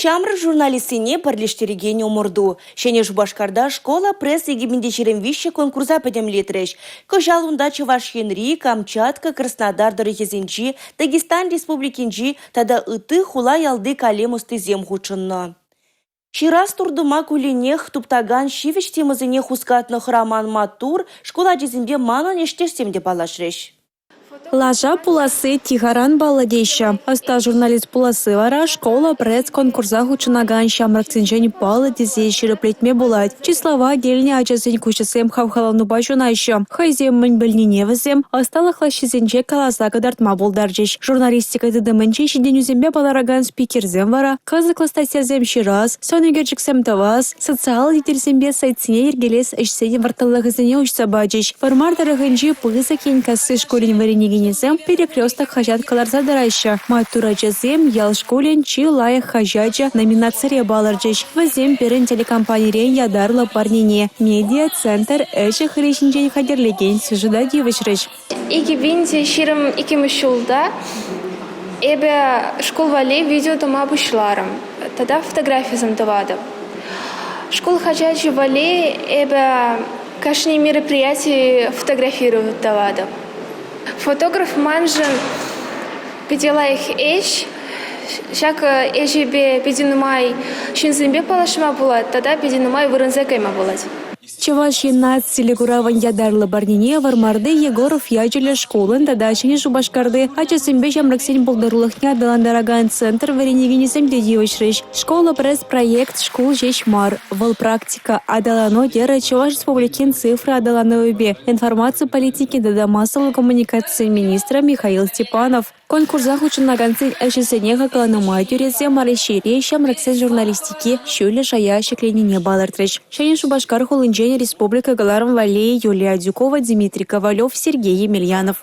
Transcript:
Ҫамрӑк журналистсене пӗрлештерекен ӑмӑрту. Ҫӗнӗ Шупашкарта «Школа пресс 2023» конкурса пӗтӗмлетрӗҫ. Кӑҫал унта Чӑваш Енри, Камчатка, Краснодар тӑрӑхӗсенчи, Дагестан Республикинчи тата ытти хула-ялти калем ӑстисем хутшӑннӑ. Ҫырас туртӑма кулленех туптакан ҫивӗч темӑсене хускатнӑ хӑраман маттур шкул ачисемпе манӑн ӗҫтешсем те паллашрӗҫ. Лаша пуласси тихаран паллӑ теҫҫӗ. Ӑста журналист пуласси вара «Школа-пресс» конкурса хутшӑнакан ҫамрӑксенчен паллӑ тесе ҫирӗплетме пулать. Чыслава килнӗ ачасен куҫӗсем хавхаланупа ҫунаҫҫӗ. Хӑйсем мӗн пӗлнине вӗсем ӑсталӑх лаҫҫисенче каласа кӑтартма пултарчӗҫ. Журналистика тытӑмӗнче ҫитӗнӳсемпе палӑракан спикерсем вара кӑсӑклӑ статьясем ҫырас, сӑн ӳкерчӗксем тӑвас, Социаллӑ тетелсемпе сайтсене йӗркелес ӗҫсен вӑрттӑнлӑхӗсене уҫса пачӗҫ. Вӑрмар тӑрӑхӗнчи Пысӑк Енккасси шкулӗн вӗренекенӗсем «Перекресток» хаҫат кӑларса тӑраҫҫӗ. Маттур ачасем «Ял шкулӗн чи лайӑх хаҫачӗ» номинацире палӑрчӗҫ. Вӗсем пирӗн телекомпанирен ятарлӑ парнене медиа-центр ӗҫӗ-хӗлӗ ҫинчен хатӗрлекен сюжета тивӗҫрӗҫ. 2022 ҫулта эпӗ шкул валли видео тума пуҫларӑм тата фотографисем тӑватӑп. Шкул хаҫачӗ валли эпӗ кашни мероприяти фотографировать тӑватӑп. Фотограф маншӑн питӗ лайӑх ӗҫ. Ҫак ӗҫӗпе питӗ нумай ҫынсемпе паллашма пулать тата питӗ нумай вырӑнсене кайма пулать. Чӑваш Ен наци телекуравӗн ятарлӑ парнине Вӑрмарти Егоров ячӗллӗ шкулӑн тата Ҫӗнӗ Шупашкарти ачасемпе ҫамрӑксен пултарулӑхне аталантаракан центр вӗренекенӗсем те тивӗҫрӗҫ. «Школа-пресс» проект шкул ҫеҫ мар, вӑл практика, аталану терӗ Чӑваш Республикин цифра аталанӑвӗпе информаци политикин тата массӑллӑ коммуникацисен министрӗ Михаил Степанов. Конкурса хутшӑнакансен ӗҫӗсене хакланӑ май тӳресем Раҫҫейре ҫамрӑксен журналистики ҫӳллӗ шая ҫӗкленнине палӑртрӗҫ. Ҫӗнӗ Шупашкар хулинчен республика кӑларӑм валли Юлия Адюкова, Дмитрий Ковалев, Сергей Емельянов.